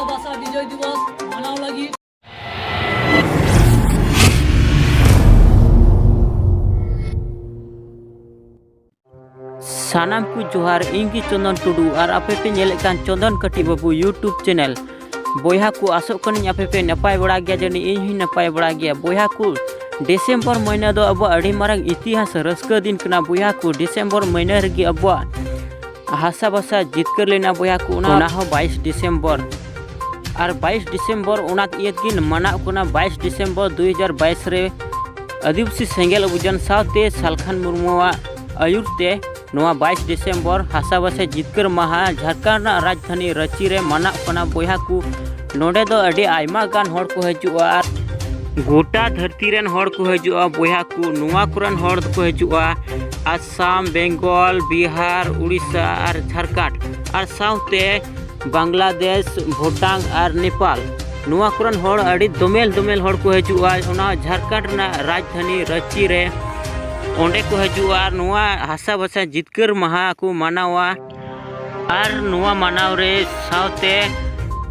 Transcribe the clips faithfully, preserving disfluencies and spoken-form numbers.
ᱵᱷᱟᱥᱟ ᱵᱤᱡᱚᱭ ᱫᱤᱵᱚᱥ ᱢᱟᱱᱟᱣ ᱞᱟᱹᱜᱤᱫ᱾ ᱥᱟᱱᱟᱢ ᱠᱚ ᱡᱚᱦᱟᱨ, ᱤᱧ ᱜᱮ ᱪᱚᱱᱫᱚᱱ ᱴᱩᱰᱩ ᱟᱨ ᱟᱯᱮ ᱯᱮ ᱧᱮᱞᱮᱫ ᱠᱟᱱ ᱪᱚᱱᱫᱚᱱ ᱠᱟᱹᱴᱤᱡ ᱵᱟᱹᱵᱩ YouTube channel᱾ ᱵᱚᱭᱦᱟ ᱠᱚ, ᱟᱥᱚᱜ ᱠᱟᱹᱱᱟᱹᱧ ᱟᱯᱮ ᱯᱮ ᱱᱟᱯᱟᱭ ᱵᱟᱲᱟ ᱜᱮᱭᱟ, ᱡᱟᱹᱱᱤᱡ ᱤᱧ ᱦᱚᱸᱧ ᱱᱟᱯᱟᱭ ᱵᱟᱲᱟ ᱜᱮᱭᱟ᱾ ᱵᱚᱭᱦᱟ ᱠᱚ, ᱰᱤᱥᱮᱢᱵᱚᱨ ᱢᱟᱹᱦᱱᱟᱹ ᱫᱚ ᱟᱵᱚᱣᱟᱜ ᱟᱹᱰᱤ ᱢᱟᱨᱟᱝ ᱤᱛᱤᱦᱟᱥ ᱨᱟᱹᱥᱠᱟᱹ ᱫᱤᱱ ᱠᱟᱱᱟ᱾ ᱵᱚᱭᱦᱟ ᱠᱚ, ᱰᱤᱥᱮᱢᱵᱚᱨ ᱢᱟᱹᱦᱱᱟᱹ ᱨᱮᱜᱮ ᱟᱵᱚᱣᱟᱜ ᱦᱟᱥᱟ ᱵᱷᱟᱥᱟ ᱡᱤᱛᱠᱟᱹᱨ ᱞᱮᱱᱟ ᱵᱚᱭᱦᱟ ᱠᱚ, ᱚᱱᱟ, ᱚᱱᱟ ᱦᱚᱸ ᱵᱟᱭᱤᱥ ᱰᱤᱥᱮᱢᱵᱚᱨ᱾ ᱟᱨ ᱵᱟᱭᱤᱥ ᱰᱤᱥᱮᱢᱵᱚᱨ ᱚᱱᱟ ᱤᱭᱟᱹ ᱛᱮᱜᱮ ᱢᱟᱱᱟᱣ ᱠᱟᱱᱟ, ᱵᱟᱭᱤᱥ ᱰᱤᱥᱮᱢᱵᱚᱨ ᱫᱩ ᱦᱟᱡᱟᱨ ᱵᱟᱭᱤᱥ ᱨᱮ ᱟᱹᱫᱤᱵᱟᱹᱥᱤ ᱥᱮᱸᱜᱮᱞ ᱚᱵᱷᱤᱡᱟᱱ ᱥᱟᱶᱛᱮ ᱥᱟᱞᱠᱷᱟᱱ ᱢᱩᱨᱢᱩᱣᱟᱜ ᱟᱹᱭᱩᱨ ᱛᱮ ᱱᱚᱣᱟ ᱵᱟᱭᱤᱥ ᱰᱤᱥᱮᱢᱵᱚᱨ ᱦᱟᱥᱟ ᱵᱷᱟᱥᱟ ᱡᱤᱛᱠᱟᱹᱨ ᱢᱟᱦᱟ ᱡᱷᱟᱲᱠᱷᱚᱸᱰ ᱨᱮᱱᱟᱜ ᱨᱟᱡᱽᱫᱷᱟᱱᱤ ᱨᱟᱺᱪᱤ ᱨᱮ ᱢᱟᱱᱟᱜ ᱠᱟᱱᱟ ᱵᱚᱭᱦᱟ ᱠᱚ᱾ ᱱᱚᱰᱮ ᱫᱚ ᱟᱹᱰᱤ ᱟᱭᱢᱟ ᱜᱟᱱ ᱦᱚᱲ ᱠᱚ ᱦᱤᱡᱩᱜᱼᱟ ᱟᱨ ᱜᱚᱴᱟ ᱫᱷᱟᱹᱨᱛᱤ ᱨᱮᱱ ᱦᱚᱲ ᱠᱚ ᱦᱤᱡᱩᱜᱼᱟ ᱵᱚᱭᱦᱟ ᱠᱚ᱾ ᱱᱚᱣᱟ ᱠᱚᱨᱮᱱ ᱦᱚᱲ ᱫᱚᱠᱚ ᱦᱤᱡᱩᱜᱼᱟ ᱟᱥᱟᱢ, ᱵᱮᱝᱜᱚᱞ, ᱵᱤᱦᱟᱨ, ᱩᱲᱤᱥᱥᱟ ᱟᱨ ᱡᱷᱟᱲᱠᱷᱚᱸᱰ ᱟᱨ ᱥᱟᱶᱛᱮ ᱵᱟᱝᱞᱟᱫᱮᱥ, ᱵᱷᱩᱴᱟᱱ ᱟᱨ ᱱᱮᱯᱟᱞ᱾ ᱱᱚᱣᱟ ᱠᱚᱨᱮᱱ ᱦᱚᱲ ᱟᱹᱰᱤ ᱫᱚᱢᱮᱞ ᱫᱚᱢᱮᱞ ᱦᱚᱲ ᱠᱚ ᱦᱤᱡᱩᱜᱼᱟ ᱚᱱᱟ ᱡᱷᱟᱲᱠᱷᱚᱸᱰ ᱨᱮᱱᱟᱜ ᱨᱟᱡᱽᱫᱷᱟᱱᱤ ᱨᱟᱺᱪᱤ ᱨᱮ᱾ ᱚᱸᱰᱮ ᱠᱚ ᱦᱤᱡᱩᱜᱼᱟ ᱟᱨ ᱱᱚᱣᱟ ᱦᱟᱥᱟ ᱵᱷᱟᱥᱟ ᱡᱤᱛᱠᱟᱹᱨ ᱢᱟᱦᱟ ᱠᱚ ᱢᱟᱱᱟᱣᱟ᱾ ᱟᱨ ᱱᱚᱣᱟ ᱢᱟᱱᱟᱣ ᱨᱮ ᱥᱟᱶᱛᱮ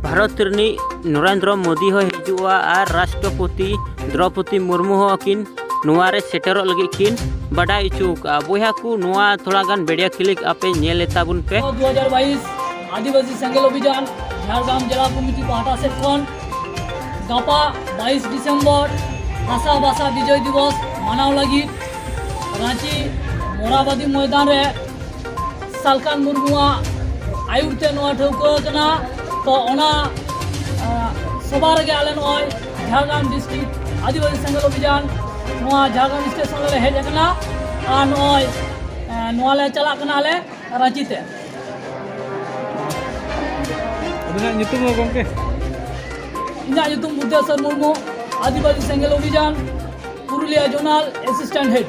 ᱵᱷᱟᱨᱚᱛ ᱨᱤᱱᱤᱡ ᱱᱚᱨᱮᱱᱫᱨᱚ ᱢᱳᱫᱤ ᱦᱚᱸ ᱦᱤᱡᱩᱜᱼᱟ ᱟᱨ ᱨᱟᱥᱴᱨᱚᱯᱚᱛᱤ ᱫᱨᱚᱯᱚᱫᱤ ᱢᱩᱨᱢᱩ ᱦᱚᱸ ᱠᱤᱱ ᱱᱚᱣᱟ ᱨᱮ ᱥᱮᱴᱮᱨᱚᱜ ᱞᱟᱹᱜᱤᱫ ᱠᱤᱱ ᱵᱟᱰᱟᱭ ᱦᱚᱪᱚ ᱟᱠᱟᱫᱼᱟ᱾ ᱵᱚᱭᱦᱟ ᱠᱚ, ᱱᱚᱣᱟ ᱛᱷᱚᱲᱟ ᱜᱟᱱ video clip ᱟᱯᱮ ᱧᱮᱞ ᱛᱟᱵᱚᱱ ᱯᱮ᱾ ᱫᱩ ᱦᱟᱡᱟᱨ ᱵᱟᱭᱤᱥ ᱟᱹᱫᱤᱵᱟᱹᱥᱤ ᱥᱮᱸᱜᱮᱞ ᱚᱵᱷᱤᱡᱟᱱ ᱡᱷᱟᱲᱜᱨᱟᱢ ᱡᱮᱞᱟ ᱠᱚᱢᱤᱴᱤ ᱯᱟᱦᱴᱟ ᱥᱮᱫ ᱠᱷᱚᱱ ᱜᱟᱯᱟ ᱵᱟᱭᱤᱥ ᱰᱤᱥᱮᱢᱵᱚᱨ ᱦᱟᱥᱟ ᱵᱷᱟᱥᱟ ᱵᱤᱡᱚᱭ ᱫᱤᱵᱚᱥ ᱢᱟᱱᱟᱣ ᱞᱟᱹᱜᱤᱫ ᱨᱟᱺᱪᱤ ᱢᱚᱨᱟᱵᱟᱫᱤ ᱢᱚᱭᱫᱟᱱ ᱨᱮ ᱥᱟᱞᱠᱷᱟᱱ ᱢᱩᱨᱢᱩᱣᱟᱜ ᱟᱹᱭᱩᱨ ᱛᱮ ᱱᱚᱣᱟ ᱴᱷᱟᱹᱣᱠᱟᱹ ᱟᱠᱟᱱᱟ᱾ ᱛᱚ ᱚᱱᱟ, ᱟᱸ, ᱥᱚᱵᱷᱟ ᱨᱮᱜᱮ ᱟᱞᱮ ᱱᱚᱜᱼᱚᱭ ᱡᱷᱟᱲᱜᱨᱟᱢ district ᱟᱹᱫᱤᱵᱟᱹᱥᱤ ᱥᱮᱸᱜᱮᱞ ᱚᱵᱷᱤᱡᱟᱱ ᱱᱚᱣᱟ ᱡᱷᱟᱲᱜᱨᱟᱢ station ᱨᱮᱞᱮ ᱦᱮᱡ ᱟᱠᱟᱱᱟ᱾ ᱟᱨ ᱱᱚᱜᱼᱚᱭ, ᱟᱸ, ᱱᱚᱣᱟ ᱞᱮ ᱪᱟᱞᱟᱜ ᱠᱟᱱᱟ ᱟᱞᱮ ᱨᱟᱺᱪᱤ ᱛᱮ᱾ ᱟᱹᱵᱤᱱᱟᱜ ᱧᱩᱛᱩᱢ ᱦᱚᱸ ᱜᱚᱢᱠᱮ? ᱤᱧᱟᱹᱜ ᱧᱩᱛᱩᱢ ᱵᱩᱫᱽᱫᱷᱮᱥᱚᱨ ᱢᱩᱨᱢᱩ, ᱟᱹᱫᱤᱵᱟᱹᱥᱤ ᱥᱮᱸᱜᱮᱞ ᱚᱵᱷᱤᱡᱟᱱ ᱯᱩᱨᱩᱞᱤᱭᱟᱹ zonal assistant head᱾